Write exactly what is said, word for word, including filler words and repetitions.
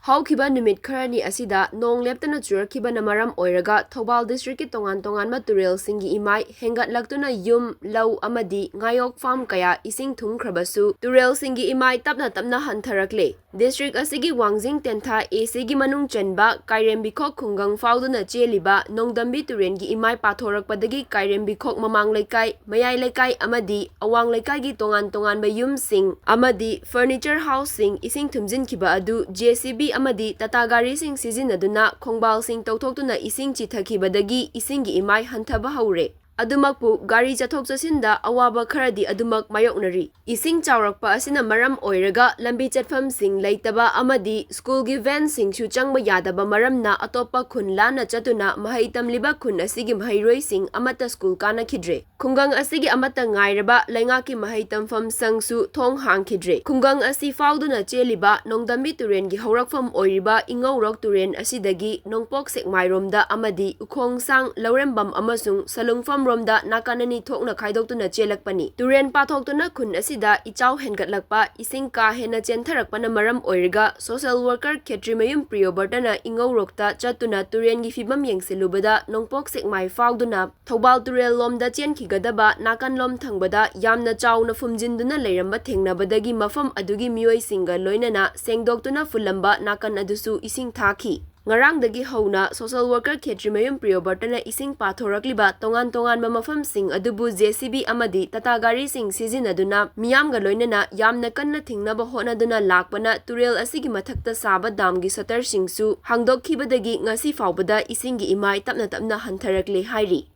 ꯍꯧꯈꯤꯕ ꯅꯨꯃꯤꯠ ꯈꯔꯅꯤ ꯑꯁꯤꯗ ꯅꯣꯡ ꯂꯦꯞꯇꯅ ꯆꯨꯔꯛꯈꯤꯕꯅ ꯃꯔꯝ ꯑꯣꯏꯔꯒ ꯊꯧꯕꯥꯜ district ꯀꯤ ꯇꯣꯉꯥꯟ ꯇꯣꯉꯥꯟꯕ ꯇꯨꯔꯦꯜꯁꯤꯡꯒꯤ ꯏꯃꯥꯏ ꯍꯦꯟꯒꯠꯂꯛꯇꯨꯅ ꯌꯨꯝ, ꯂꯧ ꯑꯃꯗꯤ ꯉꯥꯌꯣꯛ farm ꯀꯌꯥ ꯏꯁꯤꯡ ꯊꯨꯝꯈ꯭ꯔꯕꯁꯨ ꯇꯨꯔꯦꯜꯁꯤꯡꯒꯤ ꯏꯃꯥꯏ ꯇꯞꯅ ꯇꯞꯅ ꯍꯟꯊꯔꯛꯂꯦ꯫ District ꯑꯁꯤꯒꯤ ꯋꯥꯡꯖꯤꯡ ꯇꯦꯟꯊꯥ A C ꯒꯤ ꯃꯅꯨꯡ ꯆꯟꯕ ꯀꯥꯏꯔꯦꯝꯕꯤꯈꯣꯛ ꯈꯨꯡꯒꯪ ꯐꯥꯎꯗꯨꯅ ꯆꯦꯜꯂꯤꯕ ꯅꯣꯡꯗꯝꯕꯤ ꯇꯨꯔꯦꯜꯒꯤ ꯏꯃꯥꯏ ꯄꯥꯊꯣꯔꯛꯄꯗꯒꯤ ꯀꯥꯏꯔꯦꯝꯕꯤꯈꯣꯛ ꯃꯃꯥꯡ ꯂꯩꯀꯥꯏ, ꯃꯌꯥꯏ ꯂꯩꯀꯥꯏ ꯑꯃꯗꯤ ꯑꯋꯥꯡ ꯂꯩꯀꯥꯏꯒꯤ ꯇꯣꯉꯥꯟ ꯇꯣꯉꯥꯟꯕ ꯌꯨꯝꯁꯤꯡ ꯑꯃꯗꯤ furniture house ꯁꯤꯡ ꯏꯁꯤꯡ ꯊꯨꯝꯖꯤꯟꯈꯤꯕ ꯑꯗꯨ J C B ꯑꯃꯗꯤ ꯇꯥꯇꯥ ꯒꯥꯔꯤꯁꯤꯡ ꯁꯤꯖꯤꯟꯅꯗꯨꯅ ꯈꯣꯡꯕꯥꯜꯁꯤꯡ ꯇꯧꯊꯣꯛꯇꯨꯅ ꯏꯁꯤꯡ ꯆꯤꯊꯈꯤꯕꯗꯒꯤ ꯏꯁꯤꯡꯒꯤ ꯏꯃꯥꯏ ꯍꯟꯊꯕ ꯍꯧꯔꯦ꯫ ꯑꯗꯨꯃꯛꯄꯨ ꯒꯥꯔꯤ ꯆꯠꯊꯣꯛ ꯆꯠꯁꯤꯟꯗ ꯑꯋꯥꯕ ꯈꯔꯗꯤ ꯑꯗꯨꯃꯛ ꯃꯥꯌꯣꯛꯅꯔꯤ꯫ ꯏꯁꯤꯡ ꯆꯥꯎꯔꯛꯄ ꯑꯁꯤꯅ ꯃꯔꯝ ꯑꯣꯏꯔꯒ ꯂꯝꯕꯤ ꯆꯠꯐꯝꯁꯤꯡ ꯂꯩꯇꯕ ꯑꯃꯗꯤ ꯁ꯭ꯀꯨꯜꯒꯤ ꯚꯦꯟꯁꯤꯡꯁꯨ ꯆꯪꯕ ꯌꯥꯗꯕ ꯃꯔꯝꯅ ꯑꯇꯣꯞꯄ ꯈꯨꯟ ꯂꯥꯟꯅ ꯆꯠꯇꯨꯅ ꯃꯍꯩ ꯇꯝꯂꯤꯕ ꯈꯨꯟ ꯑꯁꯤꯒꯤ ꯃꯍꯩꯔꯣꯏꯁꯤꯡ ꯑꯃꯠꯇ ꯁ꯭ꯀꯨꯜ ꯀꯥꯅꯈꯤꯗ꯭ꯔꯦ꯫ ꯈꯨꯡꯒꯪ ꯑꯁꯤꯒꯤ ꯑꯃꯠꯇ ꯉꯥꯏꯔꯕ ꯂꯩꯉꯥꯛꯀꯤ ꯃꯍꯩ ꯇꯝꯐꯝ ꯁꯪꯁꯨ ꯊꯣꯡ ꯍꯥꯡꯈꯤꯗ꯭ꯔꯦ꯫ ꯈꯨꯡꯒꯪ ꯑꯁꯤ ꯐꯥꯎꯗꯨꯅ ꯆꯦꯜꯂꯤꯕ ꯅꯣꯡꯗꯝꯕꯤ ꯇꯨꯔꯦꯟꯒꯤ ꯍꯧꯔꯛꯐꯝ ꯑꯣꯏꯔꯤꯕ ꯏꯉꯧꯔꯣꯛ ꯇꯨꯔꯦꯟ ꯑꯁꯤꯗꯒꯤ ꯅꯣꯡꯄꯣꯛ ꯁꯦꯛꯃꯥꯏꯔꯣꯝꯗ ꯑꯃꯗꯤ ꯎꯈꯣꯡꯁꯥꯡ, ꯂꯧꯔꯦꯝꯕꯝ ꯑꯃꯁꯨꯡ ꯁꯂꯨꯡꯐꯝꯔꯣꯝꯗ ꯅꯥꯀꯟ ꯑꯅꯤ ꯊꯣꯛꯅ ꯈꯥꯏꯗꯣꯛꯇꯨꯅ ꯆꯦꯜꯂꯛꯄꯅꯤ꯫ ꯇꯨꯔꯦꯟ ꯄꯥꯊꯣꯛꯇꯨꯅ ꯈꯨꯟ ꯑꯁꯤꯗ ꯏꯆꯥꯎ ꯍꯦꯟꯒꯠꯂꯛꯄ, ꯏꯁꯤꯡ ꯀꯥ ꯍꯦꯟꯅ ꯆꯦꯟꯊꯔꯛꯄꯅ ꯃꯔꯝ ꯑꯣꯏꯔꯒ social worker ꯈꯦꯇ꯭ꯔꯤꯃꯌꯨꯝ ꯄ꯭ꯔꯤꯌꯣꯕꯔꯇꯅ ꯏꯉꯧꯔꯣꯛꯇ ꯆꯠꯇꯨꯅ ꯇꯨꯔꯦꯟꯒꯤ ꯐꯤꯕꯝ ꯌꯦꯡꯁꯤꯜꯂꯨꯕꯗ ꯅꯣꯡꯄꯣꯛ ꯁꯦꯛꯃꯥꯏ ꯐꯥꯎꯗꯨꯅ ꯊꯧꯕꯥꯜ ꯇꯨꯔꯦꯜ ꯂꯣꯝꯗ ꯆꯦꯟꯈꯤꯒꯗꯕ ꯅꯥꯀꯟꯂꯣꯝ ꯊꯪꯕꯗ ꯌꯥꯝꯅ ꯆꯥꯎꯅ ꯐꯨꯝꯖꯤꯟꯗꯨꯅ ꯂꯩꯔꯝꯕ ꯊꯦꯡꯅꯕꯗꯒꯤ ꯃꯐꯝ ꯑꯗꯨꯒꯤ ꯃꯤꯑꯣꯏꯁꯤꯡꯒ ꯂꯣꯏꯅꯅ ꯁꯦꯡꯗꯣꯛꯇꯨꯅ ꯐꯨꯜꯂꯝꯕ ꯅꯥꯀꯟ ꯑꯗꯨꯁꯨ ꯏꯁꯤꯡ ꯊꯥꯈꯤ꯫ ꯉꯔꯥꯡꯗꯒꯤ ꯍꯧꯅ social worker ꯈꯦꯇ꯭ꯔꯤꯃꯌꯨꯝ ꯄ꯭ꯔꯤꯌꯣꯕꯔꯇꯅ ꯏꯁꯤꯡ ꯄꯥꯊꯣꯔꯛꯂꯤꯕ ꯇꯣꯉꯥꯟ ꯇꯣꯉꯥꯟꯕ ꯃꯐꯝꯁꯤꯡ ꯑꯗꯨꯕꯨ J C B ꯑꯃꯗꯤ ꯇꯥꯇꯥ ꯒꯥꯔꯤꯁꯤꯡ ꯁꯤꯖꯤꯟꯅꯗꯨꯅ ꯃꯤꯌꯥꯝꯒ ꯂꯣꯏꯅꯅ ꯌꯥꯝꯅ ꯀꯟꯅ ꯊꯤꯡꯅꯕ ꯍꯣꯠꯅꯗꯨꯅ ꯂꯥꯛꯄꯅ ꯇꯨꯔꯦꯜ ꯑꯁꯤꯒꯤ ꯃꯊꯛꯇ ꯁꯥꯕ ꯗꯥꯝꯒꯤ ꯁꯇꯔꯁꯤꯡꯁꯨ ꯍꯥꯡꯗꯣꯛꯈꯤꯕꯗꯒꯤ ꯉꯁꯤ ꯐꯥꯎꯕꯗ ꯏꯁꯤꯡꯒꯤ ꯏꯃꯥꯏ ꯇꯞꯅ ꯇꯞꯅ ꯍꯟꯊꯔꯛꯂꯦ ꯍꯥꯏꯔꯤ꯫